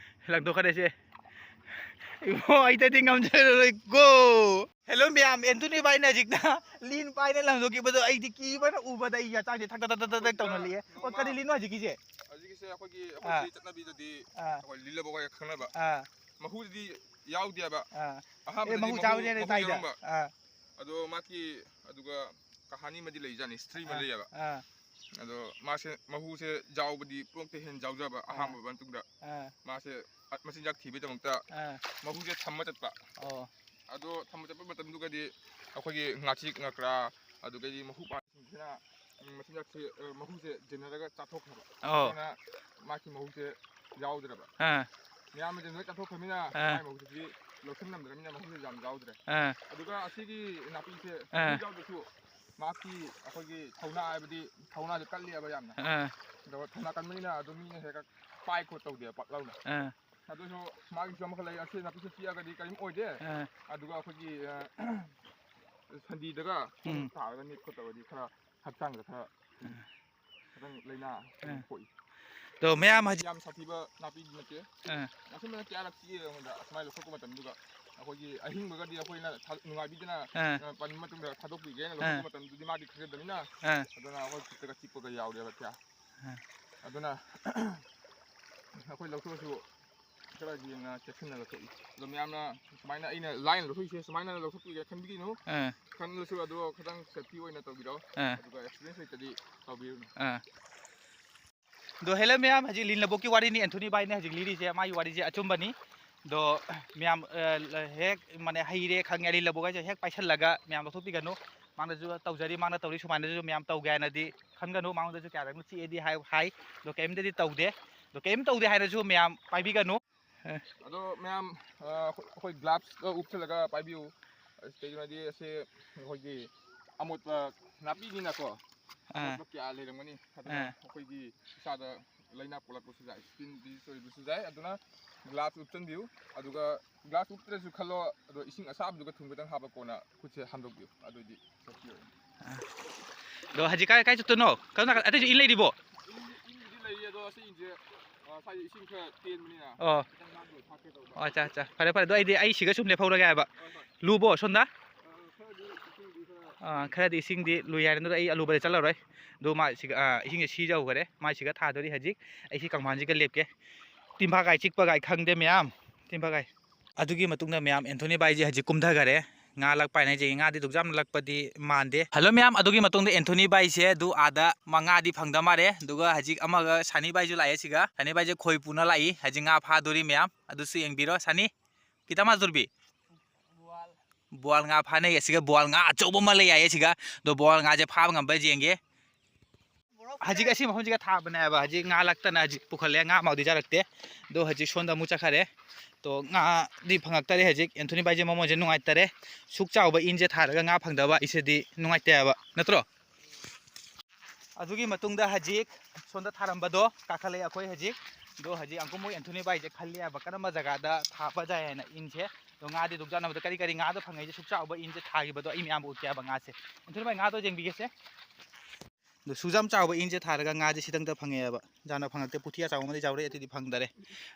ꯂꯪꯊꯣꯛꯈ꯭ꯔꯦꯁꯦ꯫ ꯏꯕꯣ, ꯑꯩꯗꯗꯤ ꯉꯝꯖꯔꯔꯣꯏꯀꯣ꯫ Hello ꯃꯌꯥꯝ, ꯑꯦꯟꯊꯣꯅꯤ ꯚꯥꯏꯅ ꯍꯧꯖꯤꯛꯇ ꯂꯤꯟ ꯄꯥꯏꯅ ꯂꯪꯊꯣꯛꯈꯤꯕꯗꯣ ꯑꯩꯗꯤ ꯀꯤꯕꯅ ꯎꯕꯗ ꯑꯩ ꯍꯛꯆꯥꯡꯁꯦ ꯊꯛ ꯊꯛ ꯊꯛ ꯊꯛ ꯊꯛ ꯇꯧꯅꯜꯂꯛꯑꯦ꯫ ꯑꯣ, ꯀꯔꯤ ꯂꯤꯟꯅꯣ ꯍꯧꯖꯤꯛꯀꯤꯁꯦ? ꯍꯧꯖꯤꯛꯀꯤꯁꯦ ꯑꯩꯈꯣꯏꯒꯤ, ꯑꯥ꯫ ꯑꯩꯈꯣꯏ ꯆꯠꯅꯕꯤꯗꯗꯤ, ꯑꯥ꯫ ꯑꯩꯈꯣꯏ ꯂꯤꯜꯂꯕꯣꯛ ꯍꯥꯏꯅ ꯈꯪꯅꯕ꯫ ꯑꯥ꯫ ꯃꯍꯨꯗꯨꯗꯤ ꯌꯥꯎꯗꯦꯕ꯫ ꯑꯥ꯫ ꯑꯍꯥꯟꯕꯗꯗꯤ ꯑꯦ, ꯃꯍꯨ ꯃꯍꯨ, ꯆꯥꯕꯅꯦꯅ ꯃꯍꯨ ꯇꯥꯏꯗ꯫ ꯌꯥꯎꯔꯝꯕ꯫ ꯑꯥ꯫ ꯑꯗꯣ ꯃꯥꯒꯤ, ꯑꯗꯨꯒ ꯀꯍꯥꯅꯤ ꯑꯃꯗꯤ ꯂꯩꯖꯥꯠꯅꯤ, ꯍꯤꯁꯇ꯭ꯔꯤ ꯑꯃ ꯑꯥ, ꯂꯩꯌꯦꯕ꯫ ꯑꯥ꯫ ꯑꯗꯣ ꯃꯥꯁꯦ ꯃꯍꯨꯁꯦ ꯌꯥꯎꯕꯗꯤ ꯄꯨꯂꯣꯛꯇ ꯍꯦꯟꯅ ꯌꯥꯎꯖꯕ, ꯑꯥ꯫ ꯑꯍꯥꯟꯕ ꯃꯇꯨꯡꯗ꯫ ꯑꯥ꯫ ꯃꯥꯁꯦ ꯃꯆꯤꯟꯖꯥꯛ ꯊꯤꯕꯒꯤꯗꯃꯛꯇ ꯑꯥ꯫ ꯃꯍꯨꯁꯦ ꯊꯝꯕ ꯆꯠꯄ꯫ ꯑꯣ꯫ ꯑꯗꯣ ꯊꯝꯕ ꯆꯠꯄ ꯃꯇꯝꯗꯨꯒꯗꯤ ꯑꯩꯈꯣꯏꯒꯤ ꯉꯥꯆꯤꯛ ꯉꯥꯀ꯭ꯔꯥ, ꯑꯗꯨꯗꯒꯤꯗꯤ ꯃꯍꯨ ꯄꯥꯟꯁꯤꯡꯁꯤꯅ, ꯎꯝ, ꯃꯆꯤꯟꯖꯥꯛꯁꯦ, ꯑ, ꯃꯍꯨꯁꯦ ꯖꯦꯅꯔꯒ ꯆꯥꯊꯣꯛꯈ꯭ꯔꯕ꯫ ꯑꯣ꯫ ꯑꯗꯨꯅ ꯃꯥꯒꯤ ꯃꯍꯨꯁꯦ ꯌꯥꯎꯗ꯭ꯔꯕ꯫ ꯑꯥ꯫ ꯃꯌꯥꯝꯅ ꯖꯦꯅꯔꯒ ꯆꯥꯊꯣꯛꯈ꯭ꯔꯕꯅꯤꯅ ꯑꯥ꯫ ꯃꯥꯒꯤ ꯃꯍꯨꯁꯤꯗꯤ ꯂꯧꯁꯤꯟ ꯉꯝꯗ꯭ꯔꯕꯅꯤꯅ ꯃꯍꯨꯁꯦ ꯌꯥꯝ ꯌꯥꯎꯗ꯭ꯔꯦ꯫ ꯑꯥ꯫ ꯑꯗꯨꯒ ꯑꯁꯤꯒꯤ ꯅꯥꯄꯤꯁꯦ ꯑꯥ꯫ ꯃꯍꯨ ꯌꯥꯎꯗ꯭ꯔꯁꯨ ꯃꯥꯒꯤ ꯑꯩꯈꯣꯏꯒꯤ ꯊꯧꯅꯥ ꯍꯥꯏꯕꯗꯤ ꯊꯧꯅꯥꯁꯦ ꯀꯜꯂꯦꯕ ꯌꯥꯝꯅ꯫ ꯑꯥ꯫ ꯑꯗꯣ ꯊꯧꯅꯥ ꯀꯟꯕꯅꯤꯅ ꯑꯗꯨꯝ ꯃꯤꯅ ꯍꯦꯛ ꯄꯥꯏ ꯈꯣꯠ ꯇꯧꯗꯦꯕ ꯄꯥꯛ ꯂꯥꯎꯅ꯫ ꯑꯥ꯫ ꯑꯗꯨꯁꯨ ꯃꯥꯒꯤꯁꯨ ꯑꯃꯈꯛ ꯂꯩ, ꯑꯁꯤ ꯅꯥꯄꯤꯁꯦ ꯆꯤꯛꯑꯒꯗꯤ ꯀꯔꯤꯝ ꯑꯣꯏꯗꯦ꯫ ꯑꯥ꯫ ꯑꯗꯨꯒ ꯑꯩꯈꯣꯏꯒꯤ, ꯑ, ꯁꯟꯗꯤꯗꯒ ꯎꯝ꯫ ꯇꯥꯔꯒ ꯅꯤꯛ ꯈꯣꯠꯇꯧꯔꯗꯤ ꯈꯔ ꯍꯛꯆꯥꯡꯗ ꯈꯔ, ꯎꯝ, ꯈꯤꯇꯪ ꯂꯥꯏꯅꯥ ꯈꯤꯇꯪ ꯑꯥ꯫ ꯄꯣꯛꯏ꯫ ꯑꯗꯣ ꯃꯌꯥꯝ ꯍꯧꯖꯤꯛ ꯌꯥꯝ ꯁꯥꯊꯤꯕ ꯅꯥꯄꯤꯗꯤ ꯅꯠꯇꯦ꯫ ꯑꯥ꯫ ꯑꯁꯨꯝꯕꯅ ꯀꯌꯥꯔꯛ ꯆꯤꯛꯑꯦ ꯑꯩꯉꯣꯟꯗ ꯑꯁꯨꯃꯥꯏꯅ ꯂꯧꯊꯣꯛꯄ ꯃꯇꯝꯗꯨꯒ꯫ ꯑꯩꯈꯣꯏꯒꯤ ꯑꯍꯤꯡꯕꯒꯗꯤ ꯑꯩꯈꯣꯏꯅ ꯊꯥ-, ꯅꯨꯡꯉꯥꯏꯕꯤꯗꯅ, ꯑꯥ꯫ ꯑ, ꯄꯟꯕ ꯃꯇꯨꯡꯗ ꯊꯥꯗꯣꯛꯄꯤꯒꯦꯅ ꯑꯥ꯫ ꯂꯧꯊꯣꯛꯄ ꯃꯇꯝꯗꯨꯗꯤ ꯃꯥꯗꯤ ꯈꯪꯖꯗꯕꯅꯤꯅ꯫ ꯑꯥ꯫ ꯑꯗꯨꯅ ꯑꯩꯈꯣꯏ ꯈꯨꯠꯇꯒ ꯆꯤꯛꯄꯒ ꯌꯥꯎꯔꯦꯕ ꯀꯌꯥ꯫ ꯑꯥ꯫ ꯑꯗꯨꯅ ꯑꯩꯈꯣꯏ ꯂꯧꯊꯣꯛꯑꯁꯨ ꯈꯔ ꯍꯦꯟꯅ ꯆꯦꯛꯁꯤꯟꯅ ꯂꯧꯊꯣꯛꯏ꯫ ꯑꯗꯣ ꯃꯌꯥꯝꯅ ꯁꯨꯃꯥꯏꯅ ꯑꯩꯅ ꯂꯥꯏꯅ ꯂꯧꯊꯣꯛꯏꯁꯦ ꯁꯨꯃꯥꯏꯅ ꯂꯧꯊꯣꯛꯄꯤꯒꯦ ꯈꯟꯕꯤꯒꯤꯅꯨ꯫ ꯑꯥ꯫ ꯈꯜꯂꯁꯨ ꯑꯗꯣ ꯈꯤꯇꯪ safety ꯑꯣꯏꯅ ꯇꯧꯕꯤꯔꯣ꯫ ꯑꯥ꯫ ꯑꯗꯨꯒ experience ꯂꯩꯇ꯭ꯔꯗꯤ ꯇꯧꯕꯤꯔꯨꯅꯨ꯫ ꯑꯥ꯫ ꯑꯗꯣ hello ꯃꯌꯥꯝ, ꯍꯧꯖꯤꯛ ꯂꯤꯟ ꯂꯧꯕꯨꯛꯀꯤ ꯋꯥꯔꯤꯅꯤ ꯑꯦꯟꯊꯣꯅꯤ ꯚꯥꯏꯅ ꯍꯧꯖꯤꯛ ꯂꯤꯔꯤꯁꯦ, ꯃꯥꯒꯤ ꯋꯥꯔꯤꯁꯦ ꯑꯆꯨꯝꯕꯅꯤ꯫ ꯑꯗꯣ ꯃꯌꯥꯝ, ꯑ, ꯍꯦꯛ ꯃꯥꯅꯦ ꯍꯩꯔꯦ ꯈꯪꯉꯦ, ꯂꯤꯟ ꯂꯧꯕꯨꯛ ꯍꯥꯏꯁꯦ ꯍꯦꯛ ꯄꯥꯏꯁꯜꯂꯒ ꯃꯌꯥꯝ ꯂꯧꯊꯣꯛꯄꯤꯒꯅꯨ꯫ ꯃꯥꯅꯁꯨ ꯇꯧꯖꯔꯤ, ꯃꯥꯅ ꯇꯧꯔꯤ ꯁꯨꯃꯥꯏꯅꯁꯨ ꯃꯌꯥꯝ ꯇꯧꯒꯦ ꯍꯥꯏꯅꯗꯤ ꯈꯟꯒꯅꯨ꯫ ꯃꯉꯣꯟꯗꯁꯨ ꯀꯌꯥꯔꯛꯅ ꯆꯤꯛꯑꯦꯗꯤ ꯍꯥꯏ, ꯍꯥꯏ꯫ ꯑꯗꯣ ꯀꯔꯤꯝꯇꯗꯤ ꯇꯧꯗꯦ꯫ ꯑꯗꯣ ꯀꯔꯤꯝ ꯇꯧꯗꯦ ꯍꯥꯏꯔꯁꯨ ꯃꯌꯥꯝ ꯄꯥꯏꯕꯤꯒꯅꯨ꯫ ꯑꯗꯣ ꯃꯌꯥꯝ, ꯑ, ꯑꯩꯈꯣꯏ, ꯑꯩꯈꯣꯏ gloves ꯎꯞꯁꯜꯂꯒ ꯄꯥꯏꯕꯤꯌꯨ꯫ ꯑꯁ, ꯀꯩꯒꯤꯅꯣ ꯍꯥꯏꯗꯤ ꯑꯁꯤ ꯑꯩꯈꯣꯏꯒꯤ ꯑꯃꯣꯠꯄ ꯅꯥꯄꯤꯅꯤꯅꯀꯣ, ꯑꯥ꯫ ꯑꯃꯣꯠꯄ ꯀꯌꯥ ꯂꯩꯔꯝꯒꯅꯤ꯫ ꯑꯗꯨꯅ ꯑꯥ꯫ ꯑꯩꯈꯣꯏꯒꯤ ꯏꯁꯥꯗ ꯂꯥꯏꯅꯥ ꯄꯣꯛꯂꯛꯄꯁꯨ ꯌꯥꯏ, skin disease ꯑꯣꯏꯕꯁꯨ ꯌꯥꯏ꯫ ꯑꯗꯨꯅ ꯒ꯭ꯂꯥꯁ ꯎꯞꯁꯤꯟꯕꯤꯌꯨ꯫ ꯑꯗꯨꯒ ꯒ꯭ꯂꯥꯁ ꯎꯞꯇ꯭ꯔꯁꯨ ꯈꯜꯂꯣ, ꯑꯗꯣ ꯏꯁꯤꯡ ꯑꯁꯥꯕꯗꯨꯒ ꯊꯨꯝ ꯈꯤꯇꯪ ꯍꯥꯞꯄ ꯀꯣꯟꯅ ꯈꯨꯠꯁꯦ ꯍꯥꯝꯗꯣꯛꯄꯤꯌꯨ꯫ ꯑꯗꯨꯑꯣꯏꯗꯤ ꯁꯦꯐꯇꯤ ꯑꯣꯏꯔꯅꯤ꯫ ꯑꯗꯣ ꯍꯧꯖꯤꯛ ꯀꯥꯏ, ꯀꯥꯏ ꯆꯠꯇꯣꯏꯅꯣ? ꯀꯔꯝ ꯅꯥꯀꯟ? ꯑꯇꯩꯁꯨ ꯏꯟ ꯂꯩꯔꯤꯕꯣ? ꯏꯟ, ꯏꯟꯕꯨꯗꯤ ꯂꯩꯌꯦ, ꯑꯗꯣ ꯑꯁꯤ ꯏꯟꯁꯦ, ꯑ, ꯁ꯭ꯋꯥꯏꯗ ꯏꯁꯤꯡ ꯈꯔ ꯇꯦꯟꯕꯅꯤꯅ ꯑꯣ꯫ ꯈꯤꯇꯪ ꯅꯥꯟꯕ ꯑꯣꯏ ꯊꯥꯛꯀꯦ ꯇꯧꯕ꯫ ꯑꯣ, ꯑꯠꯆꯥ, ꯑꯠꯆꯥ꯫ ꯐꯔꯦ, ꯐꯔꯦ꯫ ꯑꯗꯣ ꯑꯩꯗꯤ ꯑꯩ ꯁꯤꯒ ꯁꯨꯝ ꯂꯦꯞꯍꯧꯔꯒꯦ ꯍꯥꯏꯕ꯫ ꯍꯣꯏ, ꯍꯣꯏ꯫ ꯂꯨꯕꯣ ꯁꯣꯝꯗ? ꯑ, ꯈꯔꯗꯤ ꯏꯁꯤꯡꯗꯤ ꯈꯔ ꯑꯥ, ꯈꯔꯗꯤ ꯏꯁꯤꯡꯗꯤ ꯂꯨꯏ ꯍꯥꯏꯔꯦ꯫ ꯑꯗꯨꯗ ꯑꯩ ꯑꯂꯨꯕꯗ ꯆꯠꯂꯔꯣꯏ꯫ ꯑꯗꯨ ꯃꯥ ꯁꯤꯒ, ꯑꯥ, ꯏꯁꯤꯡꯁꯦ ꯁꯤꯖꯍꯧꯈꯔꯦ꯫ ꯃꯥꯏ ꯁꯤꯒ ꯊꯥꯗꯣꯔꯤ ꯍꯧꯖꯤꯛ꯫ ꯑꯩ ꯁꯤ ꯀꯪꯐꯥꯟꯁꯤꯒ ꯂꯦꯞꯀꯦ꯫ ꯇꯤꯟꯐꯥ ꯀꯥꯏ ꯆꯤꯛꯄ ꯀꯥꯏ ꯈꯪꯗꯦ ꯃꯌꯥꯝ꯫ ꯇꯤꯟꯐꯥ ꯀꯥꯏ꯫ ꯑꯗꯨꯒꯤ ꯃꯇꯨꯡꯗ ꯃꯌꯥꯝ ꯑꯦꯟꯊꯣꯅꯤ ꯕꯥꯏꯁꯦ ꯍꯧꯖꯤꯛ ꯀꯨꯝꯊꯈꯔꯦ꯫ ꯉꯥ ꯂꯛꯄ ꯍꯥꯏꯅ ꯍꯥꯏꯖꯩ, ꯉꯥꯗꯤ ꯑꯗꯨꯛ ꯌꯥꯝꯅ ꯂꯛꯄꯗꯤ ꯃꯥꯟꯗꯦ꯫ ꯍꯜꯂꯣ ꯃꯌꯥꯝ, ꯑꯗꯨꯒꯤ ꯃꯇꯨꯡꯗ ꯑꯦꯟꯊꯣꯅꯤ ꯕꯥꯏꯁꯦ ꯑꯗꯨ ꯑꯥꯗ ꯃꯥ ꯉꯥꯗꯤ ꯐꯪꯗ ꯃꯥꯜꯂꯦ꯫ ꯑꯗꯨꯒ ꯍꯧꯖꯤꯛ ꯑꯃꯒ ꯁꯥꯅꯤ ꯕꯥꯏꯁꯨ ꯂꯥꯛꯑꯦ ꯁꯤꯒ꯫ ꯁꯥꯅꯤ ꯕꯥꯏꯁꯦ ꯈꯣꯏ ꯄꯨꯅ ꯂꯥꯛꯏ꯫ ꯍꯧꯖꯤꯛ ꯉꯥ ꯐꯥꯗꯣꯔꯤ ꯃꯌꯥꯝ꯫ ꯑꯗꯨꯁꯨ ꯌꯦꯡꯕꯤꯔꯣ꯫ ꯁꯥꯅꯤ, ꯀꯤꯇꯥ ꯃꯥꯁ ꯗꯨꯔꯕꯤ? ꯕꯣꯋꯥꯜ ꯉꯥ ꯐꯥꯅꯩ꯫ ꯑꯁꯤꯒ ꯕꯣꯋꯥꯜ ꯉꯥ ꯑꯆꯧꯕ ꯑꯃ ꯂꯩ ꯍꯥꯏꯌꯦ ꯁꯤꯒ꯫ ꯑꯗꯣ ꯕꯣꯋꯥꯜ ꯉꯥꯁꯦ ꯐꯥꯕ ꯉꯝꯕ꯭ꯔꯥ ꯌꯦꯡꯒꯦ꯫ ꯍꯧꯖꯤꯛ ꯑꯁꯤ ꯃꯐꯝꯁꯤꯒ ꯊꯥꯕꯅꯦꯕ꯫ ꯍꯧꯖꯤꯛ ꯉꯥ ꯂꯛꯇꯅ ꯍꯧꯖꯤꯛ ꯄꯨꯈꯠꯂꯦ꯫ ꯉꯥ ꯑꯃꯕꯨꯗꯤ ꯆꯥꯔꯛꯇꯦ꯫ ꯑꯗꯣ ꯍꯧꯖꯤꯛ ꯁꯣꯝꯗ ꯑꯃꯨꯛ ꯆꯠꯈꯔꯦ꯫ ꯇꯣ ꯉꯥꯗꯤ ꯐꯪꯉꯛꯇꯔꯦ꯫ ꯍꯧꯖꯤꯛ ꯑꯦꯟꯊꯣꯅꯤ ꯕꯥꯏꯁꯦ ꯃꯃꯣꯟꯁꯦ ꯅꯨꯡꯉꯥꯏꯇꯔꯦ꯫ ꯁꯨꯛ ꯆꯥꯎꯕ ꯏꯟꯁꯦ ꯊꯥꯔꯒ ꯉꯥ ꯐꯪꯗꯕ ꯍꯥꯏꯁꯤꯗꯤ ꯅꯨꯡꯉꯥꯏꯇꯦ ꯍꯥꯏꯕ ꯅꯠꯇ꯭ꯔꯣ? ꯑꯗꯨꯒꯤ ꯃꯇꯨꯡꯗ ꯍꯧꯖꯤꯛ ꯁꯣꯝꯗ ꯊꯥꯔꯝꯕꯗꯣ ꯀꯥꯈꯠꯂꯛꯑꯦ ꯑꯩꯈꯣꯏ ꯍꯧꯖꯤꯛ꯫ ꯑꯗꯣ ꯍꯧꯖꯤꯛ ꯑꯪꯀꯨꯝ ꯃꯣꯏ ꯑꯦꯟꯊꯣꯅꯤ ꯕꯥꯏꯁꯦ ꯈꯜꯂꯤ ꯍꯥꯏꯕ ꯀꯔꯝꯕ ꯖꯒꯥꯗ ꯊꯥꯕ ꯌꯥꯏ ꯍꯥꯏꯅ ꯏꯟꯁꯦ꯫ ꯑꯗꯣ ꯉꯥꯗꯤ ꯑꯗꯨꯝ ꯆꯥꯅꯕꯗ ꯀꯔꯤ ꯀꯔꯤ ꯉꯥꯗ ꯐꯪꯉꯛꯏꯁꯦ ꯁꯨꯛ ꯆꯥꯎꯕ ꯏꯟꯁꯦ ꯊꯥꯈꯤꯕꯗꯣ ꯑꯩ ꯃꯌꯥꯝꯕꯨ ꯎꯠꯀꯦ ꯍꯥꯏꯕ ꯉꯥꯁꯦ꯫ ꯑꯦꯟꯊꯣꯅꯤ ꯕꯥꯏ, ꯉꯥꯗꯣ ꯌꯦꯡꯕꯤꯒꯦꯁꯦ꯫ ꯑꯗꯣ ꯁꯨꯖꯥꯝ ꯆꯥꯎꯕ ꯏꯟꯁꯦ ꯊꯥꯔꯒ ꯉꯥꯁꯦ ꯁꯤꯗꯪꯗ ꯐꯪꯉꯛꯑꯦꯕ꯫ ꯌꯥꯝꯅ ꯐꯪꯉꯛꯇꯦ꯫ ꯄꯨꯊꯤ ꯑꯆꯧꯕ ꯑꯃꯗꯤ ꯆꯥꯎꯔꯛꯑꯦ, ꯑꯗꯨꯗꯤ ꯐꯪꯗꯔꯦ꯫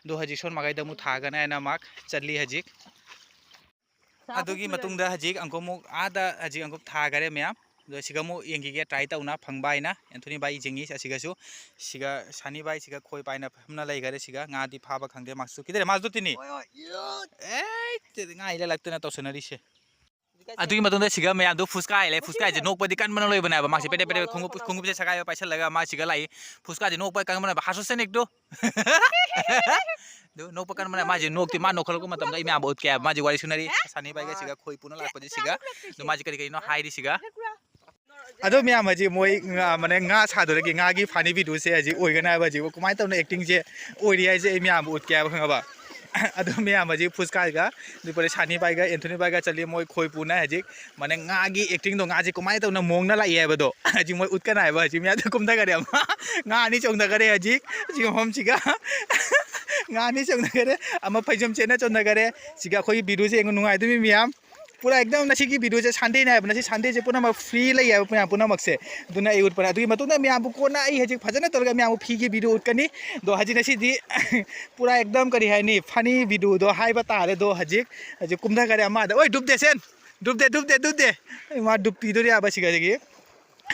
ꯑꯗꯣ ꯍꯧꯖꯤꯛ ꯁꯣꯝ ꯃꯥꯏꯀꯩꯗ ꯑꯃꯨꯛ ꯊꯥꯒꯅꯤ ꯍꯥꯏꯅ ꯃꯥꯔꯛ ꯆꯠꯂꯤ ꯍꯧꯖꯤꯛ꯫ ꯑꯗꯨꯒꯤ ꯃꯇꯨꯡꯗ ꯍꯧꯖꯤꯛ ꯑꯪꯀꯨꯝ ꯑꯃꯨꯛ ꯑꯥꯗ ꯍꯧꯖꯤꯛ ꯑꯪꯀꯨꯝ ꯊꯥꯈꯔꯦ ꯃꯌꯥꯝ꯫ ꯑꯗꯣ ꯁꯤꯒ ꯑꯃꯨꯛ ꯌꯦꯡꯈꯤꯒꯦ, ꯇ꯭ꯔꯥꯏ ꯇꯧꯅ ꯐꯪꯕ ꯍꯥꯏꯅ꯫ ꯑꯦꯟꯊꯣꯅꯤ ꯕꯥꯏ ꯌꯦꯡꯉꯤ ꯑꯁꯤꯒꯁꯨ꯫ ꯁꯤꯒ ꯁꯥꯅꯤ ꯕꯥꯏ ꯁꯤꯒ ꯈꯣꯏ ꯄꯥꯏꯅ ꯐꯝꯅ ꯂꯩꯈꯔꯦ꯫ ꯁꯤꯒ ꯉꯥꯗꯤ ꯐꯥꯕ ꯈꯪꯗꯦ꯫ ꯃꯥꯁꯨ ꯀꯤꯗꯔꯦ, ꯃꯥꯁꯨ ꯇꯤꯅꯤ꯫ ꯍꯣꯏ, ꯍꯣꯏ, ꯌꯨꯠ! ꯑꯦ, ꯉꯥ ꯏꯂ ꯂꯛꯇꯅ ꯇꯧꯁꯟꯅꯔꯤꯁꯦ꯫ ꯑꯗꯨꯒꯤ ꯃꯇꯨꯡꯗ ꯁꯤꯒ ꯃꯌꯥꯝꯗꯣ ꯐꯨꯁꯀꯥ ꯍꯥꯏꯂꯦ꯫ ꯐꯨꯁꯀꯥ ꯍꯥꯏꯁꯦ ꯅꯣꯛꯄꯗꯤ ꯀꯟꯕꯅ ꯂꯣꯏꯕꯅꯦꯕ꯫ ꯃꯥꯁꯦ ꯄꯦꯗꯦ ꯄꯦꯗꯦ ꯈꯣꯡꯎꯞ, ꯈꯣꯡꯎꯞꯁꯦ ꯁꯒꯥꯏꯕ ꯄꯥꯏꯁꯜꯂꯒ ꯃꯥ ꯁꯤꯒ ꯂꯥꯛꯏ꯫ ꯐꯨꯁꯀꯥꯁꯦ ꯅꯣꯛꯄ ꯀꯟꯕꯅꯦꯕ꯫ ꯍꯥꯁꯨꯁꯦꯅꯤꯛꯇꯣ꯫ ꯑꯗꯨ ꯅꯣꯛꯄ ꯀꯟꯕꯅꯦ꯫ ꯃꯥꯁꯦ ꯅꯣꯛꯇꯤ ꯃꯥ ꯅꯣꯛꯈꯠꯂꯛꯄ ꯃꯇꯝꯗ ꯑꯩ ꯃꯌꯥꯝꯕꯨ ꯎꯠꯀꯦ ꯍꯥꯏꯕ꯫ ꯃꯥꯁꯦ ꯋꯥꯔꯤ ꯁꯨꯅꯔꯤ꯫ ꯁꯥꯅꯤ ꯕꯥꯏꯒ ꯁꯤꯒ ꯈꯣꯏ ꯄꯨꯅ ꯂꯥꯛꯄꯁꯦ ꯁꯤꯒ꯫ ꯑꯗꯣ ꯃꯥꯁꯦ ꯀꯔꯤ ꯀꯔꯤꯅꯣ ꯍꯥꯏꯔꯤ ꯁꯤꯒ꯫ ꯑꯗꯣ ꯃꯌꯥꯝ ꯍꯧꯖꯤꯛ ꯃꯣꯏ ꯉꯥ, ꯃꯥꯅꯦ, ꯉꯥ ꯁꯥꯗꯣꯔꯒꯦ, ꯉꯥꯒꯤ ꯐꯥꯅꯤ ꯚꯤꯗꯤꯑꯣꯁꯦ ꯍꯧꯖꯤꯛ ꯑꯣꯏꯒꯅꯤ ꯍꯥꯏꯕ ꯍꯧꯖꯤꯛ ꯀꯃꯥꯏꯅ ꯇꯧꯅ ꯑꯦꯛꯇꯤꯡꯁꯦ ꯑꯣꯏꯔꯤ ꯍꯥꯏꯁꯦ ꯑꯩ ꯃꯌꯥꯝꯕꯨ ꯎꯠꯀꯦ ꯍꯥꯏꯕ, ꯈꯪꯉꯕ? ꯑꯗꯣ ꯃꯌꯥꯝ ꯍꯧꯖꯤꯛ ꯐꯨꯁꯀꯥꯒ, ꯑꯗꯨ ꯄꯣꯔꯦ ꯁꯥꯅꯤ ꯕꯥꯏꯒ, ꯑꯦꯟꯊꯣꯅꯤ ꯕꯥꯏꯒ ꯆꯠꯂꯤ, ꯃꯣꯏ ꯈꯣꯏ ꯄꯨꯅ ꯍꯧꯖꯤꯛ, ꯃꯥꯅꯦ, ꯉꯥꯒꯤ ꯑꯦꯛꯇꯤꯡꯗꯣ, ꯉꯥꯁꯦ ꯀꯃꯥꯏꯅ ꯇꯧꯅ ꯃꯑꯣꯡꯅ ꯂꯥꯛꯏ ꯍꯥꯏꯕꯗꯣ ꯍꯧꯖꯤꯛ ꯃꯣꯏ ꯎꯠꯀꯅꯤ ꯍꯥꯏꯕ꯫ ꯍꯧꯖꯤꯛ ꯃꯌꯥꯝꯗ ꯀꯨꯝꯊꯈꯔꯦ ꯑꯃ, ꯉꯥ ꯑꯅꯤ ꯆꯣꯡꯊꯈꯔꯦ ꯍꯧꯖꯤꯛ, ꯍꯧꯖꯤꯛ ꯃꯐꯝꯁꯤꯒ꯫ ꯉꯥ ꯑꯅꯤ ꯆꯣꯡꯊꯈꯔꯦ, ꯑꯃ ꯐꯩꯖꯣꯝ ꯆꯦꯟꯅ ꯆꯣꯡꯊꯈꯔꯦ꯫ ꯁꯤꯒ ꯑꯩꯈꯣꯏꯒꯤ videoꯁꯦ ꯌꯦꯡꯉꯨ, ꯅꯨꯡꯉꯥꯏꯗꯣꯏꯅꯤ ꯃꯌꯥꯝ꯫ ꯄꯨꯔꯥ ꯑꯦꯛꯗꯝ ꯉꯁꯤꯒꯤ videoꯁꯦ Sundayꯅꯦ ꯍꯥꯏꯕ, ꯉꯁꯤ Sundayꯁꯦ ꯄꯨꯝꯅꯃꯛ free ꯂꯩ ꯍꯥꯏꯕ ꯃꯌꯥꯝ ꯄꯨꯝꯅꯃꯛꯁꯦ꯫ ꯑꯗꯨꯅ ꯑꯩ ꯎꯠꯄꯅꯦ꯫ ꯑꯗꯨꯒꯤ ꯃꯇꯨꯡꯗ ꯃꯌꯥꯝꯕꯨ ꯀꯣꯟꯅ ꯑꯩ ꯍꯧꯖꯤꯛ ꯐꯖꯅ ꯇꯧꯔꯒ ꯃꯌꯥꯝꯕꯨ ꯐꯤꯒꯤ video ꯎꯠꯀꯅꯤ꯫ ꯑꯗꯣ ꯍꯧꯖꯤꯛ ꯉꯁꯤꯗꯤ ꯄꯨꯔꯥ ꯑꯦꯛꯗꯝ ꯀꯔꯤ ꯍꯥꯏꯅꯤ, funny videoꯗꯣ ꯍꯥꯏꯕ ꯇꯥꯔꯦ꯫ ꯑꯗꯣ ꯍꯧꯖꯤꯛ, ꯍꯧꯖꯤꯛ ꯀꯨꯝꯊꯈꯔꯦ ꯑꯃꯗ꯫ ꯑꯣꯏ, ꯗꯨꯞꯇꯦ ꯁꯦꯟ! ꯗꯨꯞꯇꯦ, ꯗꯨꯞꯇꯦ, ꯗꯨꯞꯇꯦ! ꯃꯥ ꯗꯨꯞꯄꯤꯗꯣꯔꯤ ꯍꯥꯏꯕ ꯁꯤꯒ ꯍꯧꯖꯤꯛꯀꯤ꯫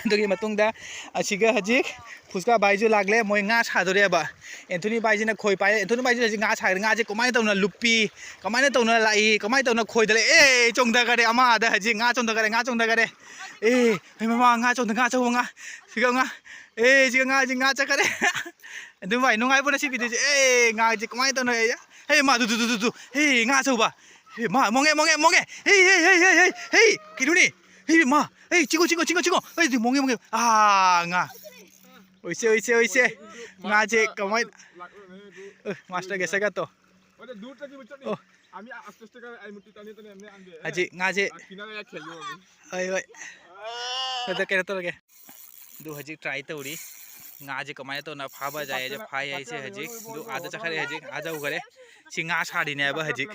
ꯑꯗꯨꯒꯤ ꯃꯇꯨꯡꯗ ꯑꯁꯤꯒ ꯍꯧꯖꯤꯛ ꯐꯨꯁꯀꯥ ꯚꯥꯏꯁꯨ ꯂꯥꯛꯂꯦ, ꯃꯣꯏ ꯉꯥ ꯁꯥꯗꯣꯔꯦꯕ꯫ ꯑꯦꯟꯊꯣꯅꯤ ꯚꯥꯏꯁꯤꯅ ꯈꯣꯏ ꯄꯥꯏꯔꯦ, ꯑꯦꯟꯊꯣꯅꯤ ꯚꯥꯏꯁꯤꯅ ꯍꯧꯖꯤꯛ ꯉꯥ ꯁꯥꯈ꯭ꯔꯦ꯫ ꯉꯥꯁꯦ ꯀꯃꯥꯏꯅ ꯇꯧꯅ ꯂꯨꯞꯄꯤ, ꯀꯃꯥꯏꯅ ꯇꯧꯅ ꯂꯥꯛꯏ, ꯀꯃꯥꯏꯅ ꯇꯧꯅ ꯈꯣꯏꯗ ꯂꯩ? ꯑꯦ, ꯆꯣꯡꯊꯈꯔꯦ ꯑꯃ ꯑꯥꯗ, ꯍꯧꯖꯤꯛ ꯉꯥ ꯆꯣꯡꯊꯈꯔꯦ, ꯉꯥ ꯆꯣꯡꯊꯈꯔꯦ꯫ ꯑꯦ, ꯍꯩ ꯃꯃꯥ, ꯉꯥ ꯆꯣꯡꯊ-, ꯉꯥ ꯑꯆꯧꯕ ꯉꯥ, ꯁꯤꯒ ꯉꯥ, ꯑꯦ, ꯁꯤꯒ ꯉꯥ, ꯁꯤ ꯉꯥ ꯆꯠꯈꯔꯦ꯫ ꯑꯗꯨ ꯚꯥꯏ, ꯅꯨꯡꯉꯥꯏꯕ꯭ꯔꯣ ꯉꯁꯤ videoꯁꯦ? ꯑꯦ, ꯉꯥꯁꯦ ꯀꯃꯥꯏꯅ ꯇꯧꯅ, ꯑꯦ, ꯍꯦ ꯃꯥ, two, two, two, two, two, ꯍꯦ, ꯉꯥ ꯑꯆꯧꯕ, ꯍꯦ ꯃꯥ, ꯃꯣꯡꯉꯦ, ꯃꯣꯡꯉꯦ, ꯃꯣꯡꯉꯦ, ꯍꯦ, ꯍꯦ, ꯀꯩꯅꯣꯅꯦ, ꯍꯦ ꯃꯥ, ꯍꯦ, ꯆꯤꯡꯉꯣ, ꯆꯤꯡꯉꯣ, ꯆꯤꯡꯉꯣ, ꯆꯤꯡꯉꯣ, ꯑꯩꯗꯤ ꯃꯣꯡꯉꯦ, ꯃꯣꯡꯉꯦ, ꯑꯥ, ꯉꯥ, ꯑꯣꯏꯁꯦ, ꯑꯣꯏꯁꯦ, ꯑꯣꯏꯁꯦ, ꯉꯥꯁꯦ ꯀꯃꯥꯏ-, ꯑ, master ꯒꯦꯁ ꯒꯇꯣ꯫ ꯑꯣ꯫ ꯑ, ꯍꯧꯖꯤꯛ ꯉꯥꯁꯦ, ꯍꯣꯏ, ꯍꯣꯏ꯫ ꯑꯗ ꯀꯩꯅꯣ ꯇꯧꯔꯒꯦ꯫ ꯑꯗꯨ ꯍꯧꯖꯤꯛ try ꯇꯧꯔꯤ꯫ ꯉꯥꯁꯦ ꯀꯃꯥꯏꯅ ꯇꯧꯅ ꯐꯥꯕ ꯌꯥꯏ ꯍꯥꯏꯁꯦ, ꯐꯥ ꯌꯥꯏꯁꯦ ꯍꯧꯖꯤꯛ꯫ ꯑꯗꯨ ꯑꯥꯗ ꯆꯠꯈ꯭ꯔꯦ ꯍꯧꯖꯤꯛ, ꯑꯥ ꯌꯧꯈꯔꯦ꯫ ꯁꯤ ꯉꯥ ꯁꯥꯔꯤꯅꯦꯕ ꯍꯧꯖꯤꯛ꯫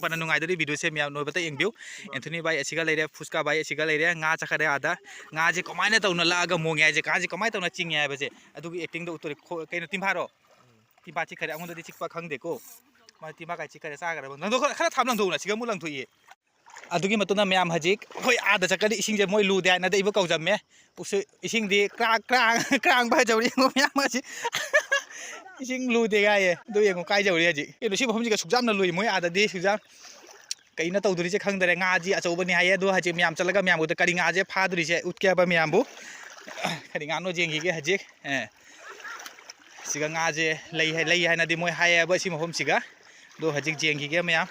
ꯐꯅ ꯅꯨꯡꯉꯥꯏꯗꯣꯔꯤ videoꯁꯦ ꯃꯌꯥꯝ ꯂꯣꯏꯕꯇ ꯌꯦꯡꯕꯤꯌꯨ꯫ ꯑꯦꯟꯊꯣꯅꯤ ꯚꯥꯏ ꯑꯁꯤꯒ ꯂꯩꯔꯦ, ꯐꯨꯁꯀꯥ ꯚꯥꯏ ꯑꯁꯤꯒ ꯂꯩꯔꯦ꯫ ꯉꯥ ꯆꯠꯈꯔꯦ ꯑꯥꯗ꯫ ꯉꯥꯁꯦ ꯀꯃꯥꯏꯅ ꯇꯧꯅ ꯂꯛꯑꯒ ꯃꯣꯡꯉꯦ ꯍꯥꯏꯁꯦ, ꯉꯥꯁꯦ ꯀꯃꯥꯏꯅ ꯇꯧꯅ ꯆꯤꯡꯉꯦ ꯍꯥꯏꯕꯁꯦ ꯑꯗꯨꯒꯤ actingꯗꯣ ꯎꯠꯇꯣꯔꯤ꯫ ꯈꯣ-, ꯀꯩꯅꯣ, ꯇꯤꯝꯐꯥꯔꯣ? ꯇꯤꯝꯐꯥ ꯆꯤꯛꯈꯔꯦ, ꯑꯩꯉꯣꯟꯗꯗꯤ ꯆꯤꯛꯄ ꯈꯪꯗꯦꯀꯣ꯫ ꯃꯥ ꯇꯤꯝꯐꯥ ꯀꯥꯏ ꯆꯤꯛꯈꯔꯦ, ꯆꯥꯈ꯭ꯔꯕ? ꯅꯪꯗꯣ ꯈꯔ, ꯈꯔ ꯊꯥꯞ ꯂꯪꯊꯣꯛꯎꯅ, ꯁꯤꯒ ꯑꯃꯨꯛ ꯂꯪꯊꯣꯛꯏꯌꯦ꯫ ꯑꯗꯨꯒꯤ ꯃꯇꯨꯡꯗ ꯃꯌꯥꯝ ꯍꯧꯖꯤꯛ ꯑꯩꯈꯣꯏ ꯑꯥꯗ ꯆꯠꯀꯅꯤ, ꯏꯁꯤꯡꯁꯦ ꯃꯣꯏ ꯂꯨꯗꯦ ꯍꯥꯏꯅꯗ ꯏꯕꯨ ꯀꯧꯖꯝꯃꯦ꯫ ꯎꯁꯨ-, ꯏꯁꯤꯡꯗꯤ ꯀ꯭ꯔꯥꯛ ꯀ꯭ꯔꯥꯛ ꯀ꯭ꯔꯥꯛ ꯄꯥꯏꯖꯧꯔꯤ ꯌꯦꯡꯉꯣ ꯃꯌꯥꯝ ꯑꯁꯤ꯫ ꯏꯁꯤꯡ ꯂꯨꯗꯦ ꯍꯥꯏꯌꯦ꯫ ꯑꯗꯨ ꯌꯦꯡꯉꯣ ꯀꯥꯏꯖꯧꯔꯤ ꯍꯧꯖꯤꯛ꯫ ꯀꯩꯅꯣ ꯁꯤ ꯃꯐꯝꯁꯤꯒ ꯁꯨꯛ ꯌꯥꯝꯅ ꯂꯨꯏ ꯃꯣꯏ ꯑꯥꯗꯗꯤ ꯁꯨꯛ ꯌꯥꯝ꯫ ꯀꯩꯅꯣ ꯇꯧꯗꯣꯔꯤꯁꯦ ꯈꯪꯗꯔꯦ꯫ ꯉꯥꯁꯤ ꯑꯆꯧꯕꯅꯤ ꯍꯥꯏꯌꯦ꯫ ꯑꯗꯣ ꯍꯧꯖꯤꯛ ꯃꯌꯥꯝ ꯆꯠꯂꯒ ꯃꯌꯥꯝꯕꯨ ꯀꯔꯤ ꯉꯥꯁꯦ ꯐꯥꯗꯣꯔꯤꯁꯦ ꯎꯠꯀꯦ ꯍꯥꯏꯕ ꯃꯌꯥꯝꯕꯨ꯫ ꯀꯔꯤ ꯉꯥꯅꯣ ꯌꯦꯡꯈꯤꯒꯦ ꯍꯧꯖꯤꯛ꯫ ꯑꯦ꯫ ꯁꯤꯒ ꯉꯥꯁꯦ ꯂꯩ ꯍꯥꯏ-, ꯂꯩ ꯍꯥꯏꯅꯗꯤ ꯃꯣꯏ ꯍꯥꯏꯌꯦꯕ ꯁꯤ ꯃꯐꯝꯁꯤꯒ꯫ ꯑꯗꯣ ꯍꯧꯖꯤꯛ ꯌꯦꯡꯈꯤꯒꯦ ꯃꯌꯥꯝ꯫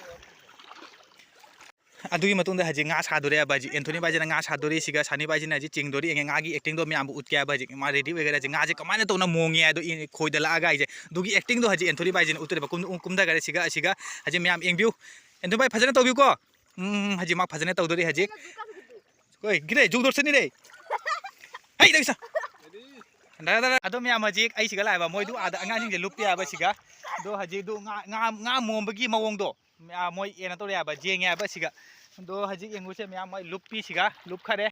ꯑꯗꯨꯒꯤ ꯃꯇꯨꯡꯗ ꯍꯧꯖꯤꯛ ꯉꯥ ꯁꯥꯗꯣꯔꯦ ꯍꯥꯏꯕ ꯍꯧꯖꯤꯛ꯫ ꯑꯦꯟꯊꯣꯅꯤ ꯚꯥꯏꯁꯤꯅ ꯉꯥ ꯁꯥꯗꯣꯔꯤ, ꯁꯤꯒ ꯁꯥꯅꯤ ꯚꯥꯏꯁꯤꯅ ꯍꯧꯖꯤꯛ ꯆꯤꯡꯗꯣꯔꯤ꯫ ꯌꯦꯡꯉꯦ ꯉꯥꯒꯤ actingꯗꯣ ꯃꯌꯥꯝꯕꯨ ꯎꯠꯀꯦ ꯍꯥꯏꯕ ꯍꯧꯖꯤꯛ꯫ ꯃꯥ ready ꯑꯣꯏꯈꯔꯦ ꯍꯧꯖꯤꯛ꯫ ꯉꯥꯁꯦ ꯀꯃꯥꯏꯅ ꯇꯧꯅ ꯃꯣꯡꯉꯦ ꯍꯥꯏꯗꯣ ꯏ-, ꯈꯣꯏꯗ ꯂꯥꯛꯑꯒ ꯍꯥꯏꯁꯦ꯫ ꯑꯗꯨꯒꯤ actingꯗꯣ ꯍꯧꯖꯤꯛ ꯑꯦꯟꯊꯣꯅꯤ ꯚꯥꯏꯁꯤꯅ ꯎꯠꯇꯣꯔꯦꯕ꯫ ꯀꯨꯝ-, ꯀꯨꯝꯊꯈꯔꯦ ꯁꯤꯒ, ꯁꯤꯒ ꯍꯧꯖꯤꯛ ꯃꯌꯥꯝ ꯌꯦꯡꯕꯤꯌꯨ꯫ ꯑꯦꯟꯊꯣꯅꯤ ꯚꯥꯏ ꯐꯖꯅ ꯇꯧꯕꯤꯌꯨꯀꯣ꯫ ꯎꯝ, ꯍꯧꯖꯤꯛ ꯃꯥ ꯐꯖꯅ ꯇꯧꯗꯣꯔꯤ ꯍꯧꯖꯤꯛ꯫ ꯍꯣꯏ, ꯒꯤꯔꯦ, ꯖꯨꯛ ꯗꯣꯔꯁꯅꯤ ꯔꯦ꯫ ꯍꯩ, ꯗꯥ ꯏꯁꯥ꯫ ꯗꯥ, ꯗꯥ, ꯗꯥ꯫ ꯑꯗꯣ ꯃꯌꯥꯝ ꯍꯧꯖꯤꯛ ꯑꯩ ꯁꯤꯒ ꯂꯥꯛꯑꯦꯕ, ꯃꯣꯏꯗꯨ ꯑꯥꯗ ꯑꯉꯥꯡꯁꯤꯡꯁꯦ ꯂꯨꯞꯄꯤ ꯍꯥꯏꯕ ꯁꯤꯒ꯫ ꯑꯗꯣ ꯍꯧꯖꯤꯛ ꯑꯗꯨ ꯉꯥ, ꯉꯥ, ꯉꯥ ꯃꯣꯝꯕꯒꯤ ꯃꯑꯣꯡꯗꯣ, ꯃꯌꯥꯝ ꯃꯣꯏ ꯀꯩꯅꯣ ꯇꯧꯔꯦ ꯍꯥꯏꯕ, ꯌꯦꯡꯉꯦ ꯍꯥꯏꯕ ꯁꯤꯒ꯫ ꯑꯗꯣ ꯍꯧꯖꯤꯛ ꯌꯦꯡꯉꯨꯁꯦ ꯃꯌꯥꯝ, ꯃꯣꯏ ꯂꯨꯞꯄꯤ ꯁꯤꯒ, ꯂꯨꯞꯈꯔꯦ꯫